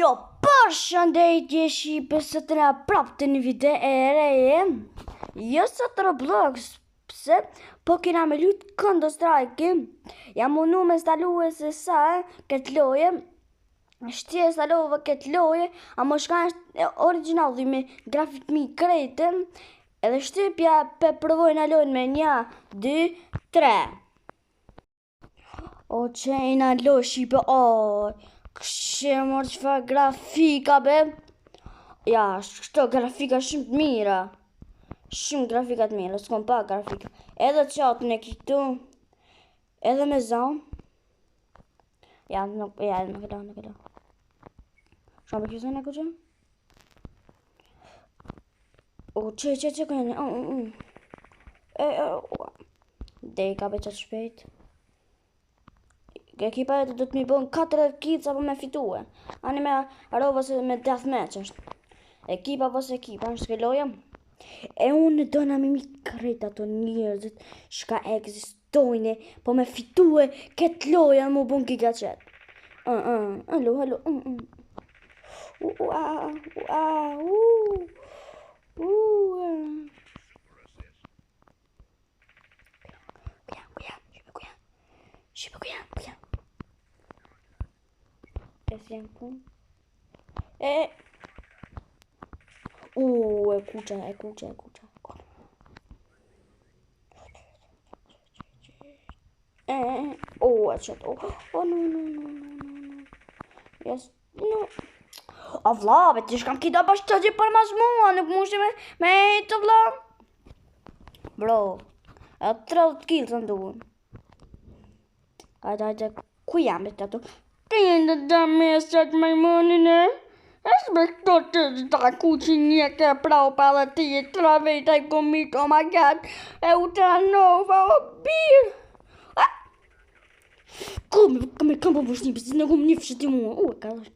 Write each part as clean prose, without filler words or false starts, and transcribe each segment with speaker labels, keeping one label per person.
Speaker 1: Jo, përshëndetje shqipe, sot jena prapë te një video e re Jo sot Roblox, pse? Po kena me lut Counter Strike Jam mundu me instalue se sa këtë loje Shti e instalova këtë loje Amo shka është original dhe me grafik mi krejtë Edhe shqipja pe provojna lojnë me një, dy, tre O që i na lo shqipe, o, kështë mor çfarë grafika be. Ja, kështu grafika shumë të mira. Shumë grafika të mira, s'kom pa grafika. Edhe qatë në këtu, edhe me zanë. Ja, nuk, ja, nuk e la, nuk e la. Shumë për kësë në këtu? O, që, që, që, kënë, o, o, o. E, e, o. Deka be qatë shpejt. Ekipa e të do të mi bën 4 kills apo me fitue. Ani me arova se me deathmatch është. Ekipa vs ekipa, është kjo loja. E unë dona me mi krejt ato njerëzit shka ekzistojnë, po me fitue këtë loja mu bën giga chat. Uh, uh, alo, alo, uh, uh. U, u, a, u, a, u, u, a. Ku janë, ku janë, shqipe ku janë, shqipe ku janë, ku janë. E si janë ku? E, u, e kuqa, e kuqa, e kuqa. E, o, e qëtë, o, o, no, no, no, no, no, no. Yes, no. O vlla, be ti shkam kita bash të gjithë për mas mua, nuk mushti me, me të vlla. Bro, e 30 kills në duhen. Hajde, hajde, ku jam be të ato? Ti në dëmë e sot majmunin e? Është me këto të ta kuqi një ke prapa dhe ti e traveta i komit, oh my god, e u të nova, o bir. Ah! Ku me, me kam po vëshni, pësi në kum një fshëti mua, u e kalash.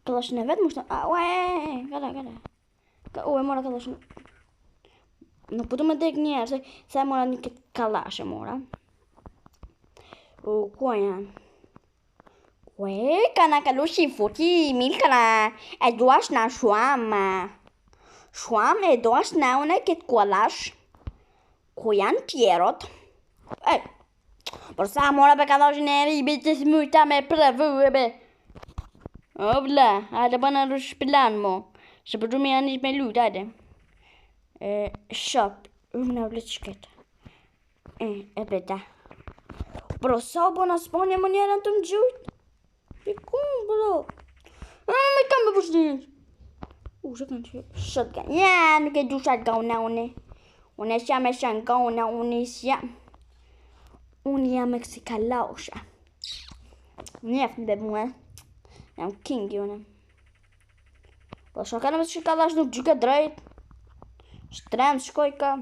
Speaker 1: Kalash në vetë, mushta, a, ue, kala, kala. Ka, u e mora kalash në... Nuk po du me dek njerë, se, se e mora një këtë kalash e mora. U, ku janë? Ue, kana kalu shi futi, milkana, e duash na shuam. Shuam e duash na une këtë kalash. Ku janë tjerot? E, por sa mora be kalashin e ri, be të smujta me prevu e be. O vla, hajde bëna rrush plan mo. Se për du me janë me lut, hajde. E, shop, unë në vle që këtë. E, e beta. Bro, sa u bëna Spanja më njerën të më gjujt? I ku, bro? A, me kam me vështirë. U, shotgun, shotgun. Ja, nuk e du shotgun unë. Unë e jam me shotgun, unë jam. Unë jam me kësi kalasha. Njeft në be mua. Jam king unë. Po shaka në me që kalash nuk gjyke drejt. Shtrem shkoj ka.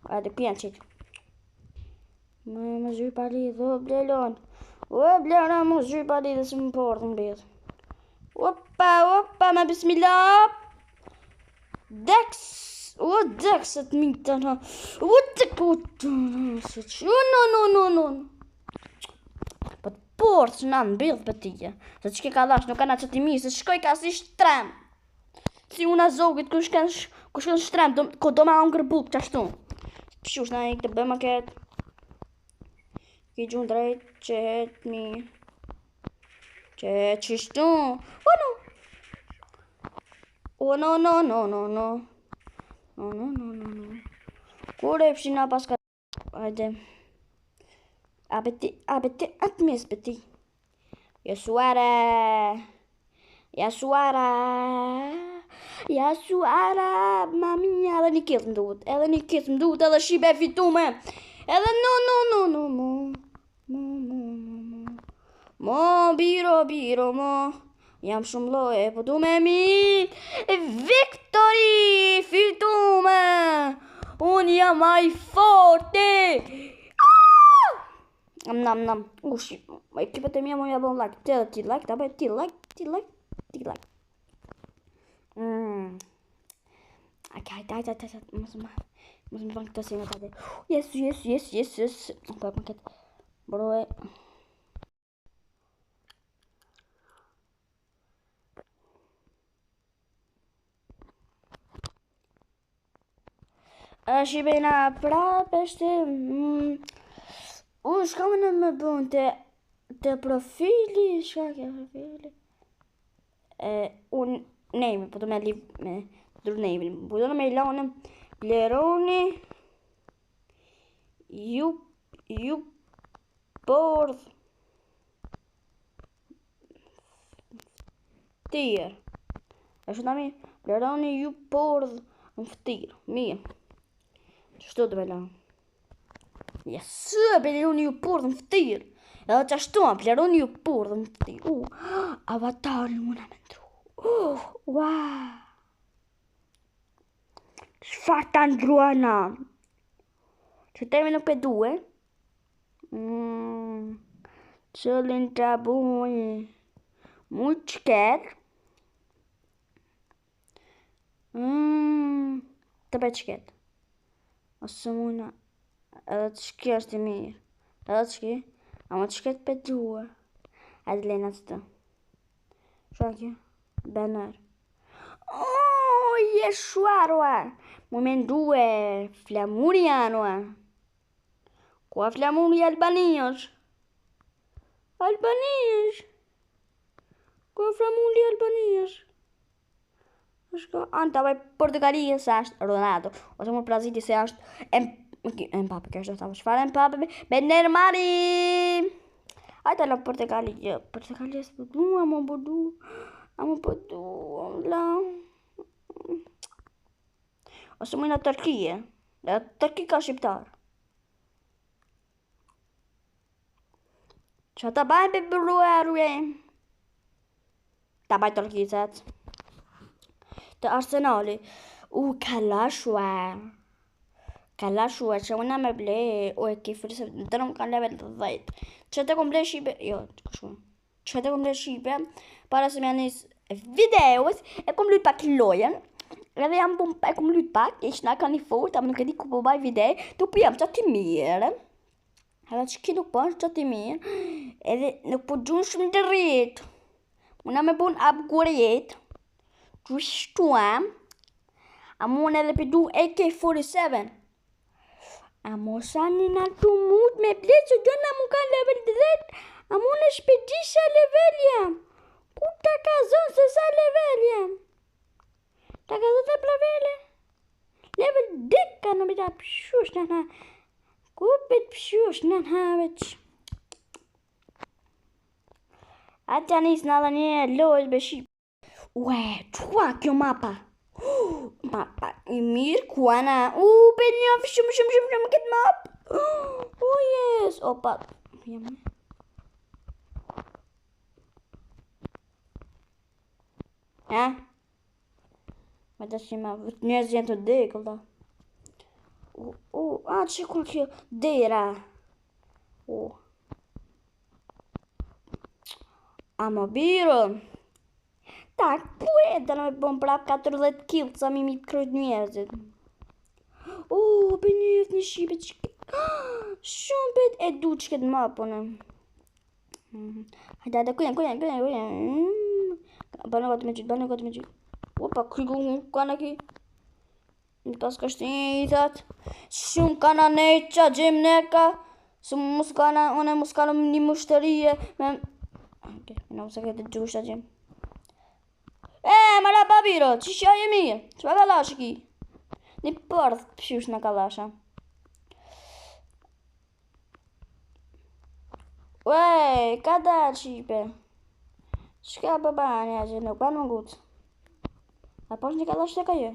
Speaker 1: Hajde, ku janë qitë? Më më zhy pa lidh, o blelon. O blelon, më zhy pa lidh, se më portë më bidh. Opa, opa, me bismillah. Dex, o Dex, e të mitë, në. O të kutë, o no, no, no, no. Po të portë që na në bidh për tije. Se që ke kalash, nuk ka na që t'i mirë, se shkoj ka si shtrem. Si una zogit, kush kanë kush kanë shtrem, do, ko do me hangër bukë qashtu. Pshush na i këtë bëma këtë. Ki gjunë drejt, që het mi. Që qishtu. Oh no. Oh no no no no no. No no no no no. Kur e fshina paska Hajde. A beti, a beti, atë mes beti. Ja suara. Ja suara. Ja suara. Mami, edhe një kill më duhet. Edhe një kill më duhet, edhe shqipe e fitume. Edhe no, no, no, no, mo. Mo, mo, mo, mo. Mo, biro, biro, mo. Jam shumë loje, po du me mi Victory, fitume Unë jam ai forti ah! Nam, nam, nam Ushi, ekipet e mia më ja bon like Ti edhe ti like, ta bëj ti like, ti like, ti like Mm. Ok, hajde, hajde, hajde, hajde, mos më, mos më bën këtë si në tade. Yes, yes, yes, yes, yes. Po, po, këtë. Bro, e. Shqipe na prapë është... Mm, u, shka më në më bën të, të profili, shka ke profili? E, unë, name, po të me li, me ndru name, po të me lanë, bleroni, ju, ju, pordh, Ftir. Është ta mirë. Bleroni ju pordh në ftir. Mirë. Qështu të me Yes, bleroni ju pordh në ftir. Edhe qashtu, bleroni ju pordh në ftir. U, uh, avatari muna me ndru. Uh, wow. Çfarë ta ndruana? Që temi nuk pe due. Mm, Qëllin të buj Mu qket mm, Të pe qket Ose muna Edhe të shki është i mirë Edhe të shki A më të shket pe dua Hajde lena të të Shua kjo Banner Oh, jeshuarua Mu mendue Flamuri janë Ku a flamuri i Albanijës? Albanijës? Ku a flamuri i Albanijës? Është ka anta vaj Portugalia se është Ronaldo ose më Brazili se është M Mbappe, kjo është ta çfarë Mbappe me Neymari. Hajde la Portugalia, Portugalia s'po dua, më po du. A më po du, la. Ose më në Turqie. Në Turqi ka shqiptar. Që ta bajnë për bërruarue? Ta bajnë Turqicet. Të Arsenali. U, kalashua. Kalashua, që una me ble. U, e ki frisë, në të më kanë level 10. Që të kom ble shqipe? Jo, kështu. Që të kom ble shqipe, para se me nis videos, e kom lujt pak lojën, edhe jam bum, e kom lujt pak, e që na ka një fort, ama nuk e di ku po baj video, tu po jam qaty mirë, edhe që ki nuk po është qaty mirë, edhe nuk po gjun shumë drejt, muna me bun upgrade, qështu a muna edhe për du AK-47, A mos ani na tu mut me ble që gjëna mu ka level 10 A mu në shpedisha level jam Ku ta ka zonë se sa level jam Ta ka zonë të levele Level 10 ka në bita pshush në na Ku pet pshush në na veç Ata nis në dhe një lojë be shqip Ue, qua kjo mapa? Mapa i mirë, ku ana? U, pe një shumë, shumë, shumë, shumë këtë map. Oh, yes. Opa. Jam. Ha? Ma të që ma njerëz janë të dekëll, da. U, u, a, që ku kjo? Dera. U. Amo biro. Tak, po e dhe në me bon prap 40 kill sa mi mi krejt njerëzit. Oh, për një një shqipe që Shumë pet e du që këtë mapë unë. Mhm. Hajde, hajde, ku janë, ku janë, ku janë, ku janë. Mm. Bano gati me gjithë, bano gati me gjithë. Opa, krygu, kanë ki. Një pas ka shtitat. Shumë kanë nejqa, gjim neka. Se mos kanë, unë mos kanë një mushtërie. Me... Ok, në mos e këtë gjusha gjim. E, më ra babiro, që që je mirë? Që pa kalash ki? Një përdh pshysh në kalasha. Ue, ka dalë shqipe. Shka baba një që nuk banë më gutë. A po është një kalash të ka jo?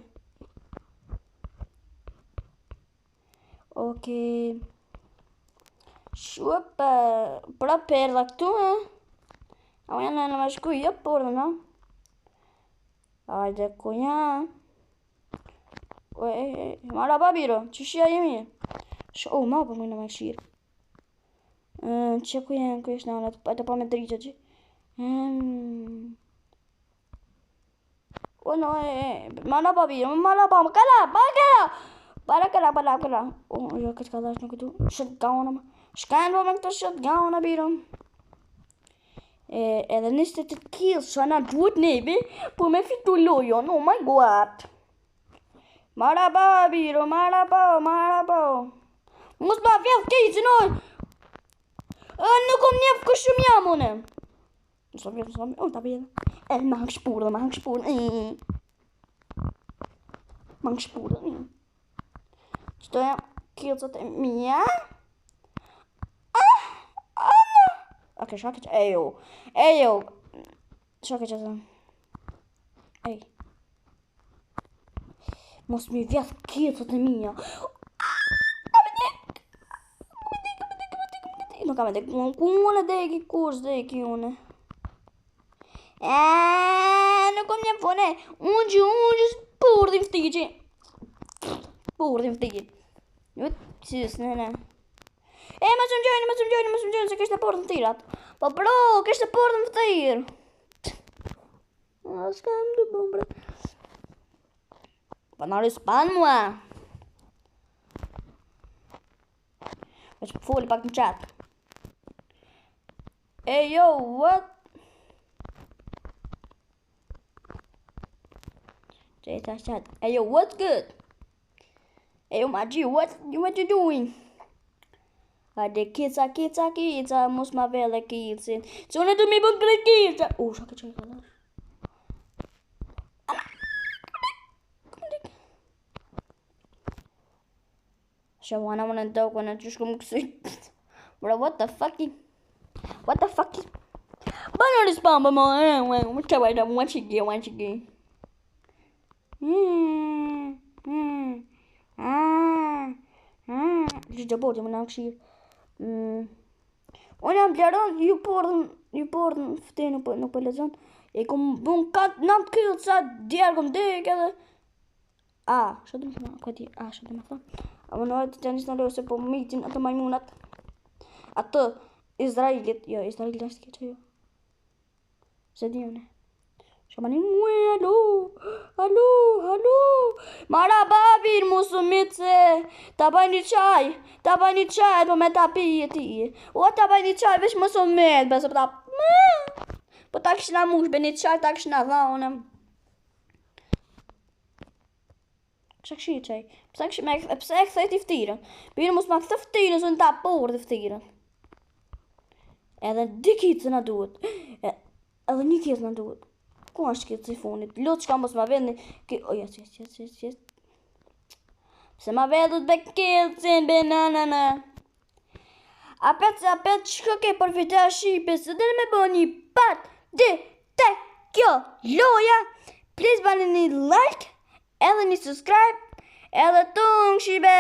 Speaker 1: Okej. Shupa, pra perla këtu, e? A unë janë në më shku, jo por, no? Hajde, ku janë? Ue, e, e, mara babiro, që shia jemi? Sh, oh, ma po më në më shirë. Që ku janë, ku është në atë pa me dritë që. Mm. Oh no, e, e, mara babiro, mara ba, kala, ba kala. Para kala, para kala. Oh, jo, këtë kalash nuk këtu. Shotgun, shka janë po me këto shotgun, biro? E, edhe 28 kills që na duhet neve për me fitu lojën, oh my god. Maraba, biro, maraba, maraba. Mos ma vjedh killcin, oj. E, nuk um njef kë shumë jam une. Mos ma vjedh, mos ma vjedh, ta vjedh. E, ma hangë shpurdhë, ma hangë shpurdhë. Ma hangë shpurdhë. Qëto janë killcat e mia. Ah, ah, Ok, shka keq, ejo, ejo. Shka keq atë. Ej. Mos mi vjedh killcat e mia. Nuk kam e dek, ku unë deki, ku është deki unë? E, nuk kom një fone, unë që unë që purdhin ftiqi. Purdhin ftiqi. Nuk qys, ne, ne. E, më së më gjojnë, më së më gjojnë, më së më gjojnë, se kështë purdhin ftirat. Po bro, kështë purdhin ftir. A, s'kam të bëm, bre. Po në respawn mua. Veç foli pak në chat. Hey yo, what? Chat, chat. Hey yo, what's good? Hey yo, my G, what, what you doing? Hajde, kica, kica, kica, mos ma vele kicin. Se unë du mi bën krejt kica. U, shaka që i ka dash. Shawana unë do ku në qysh kum kësy. Bro, what the fuck? What the fuck? Bënë respawn, më më, më, më, më, më, më, më, më, Mm, mm, ah, ah. Që po, më në këshirë. Mm. Unë jam bleron, ju pordhën, ju pordhën, fte nuk po, nuk po lexon. E kum bun kat nënt kill sa djerë kum dek edhe. A, shë të më thënë, ku e di, a, shë të më thënë. A më nëjë të të njësë në lojë se po mitin atë majmunat. Atë Izraelit, jo, Izraelit është keq jo. Se di unë. Shka mue, alo, alo, alo. Maraba bir musumice, ta baj një çaj, ta baj një çaj, po me ta pije ti. O, ta baj një çaj, veç musumit, beso po ta... Po ta kishna mush, be një çaj, ta kishna dhanë. Kësha këshirë qaj? Pse këshi me pse e kthej ti ftyrën? Birë mos ma kthe ftyrën, se ta pordhi ftyrën. Edhe dy kicë na duhet. E, edhe një kicë na duhet. Ku është kici i fundit? Lut çka mos ma vendni. Ki, oh, yes, yes, yes, yes, yes. Pse ma vedhët be kicin, be na na na. Apet se apet çka ke për video shqipe, se dhe me bo një part 2 te kjo loja. Please bani një like, edhe një subscribe, edhe tung shqipe.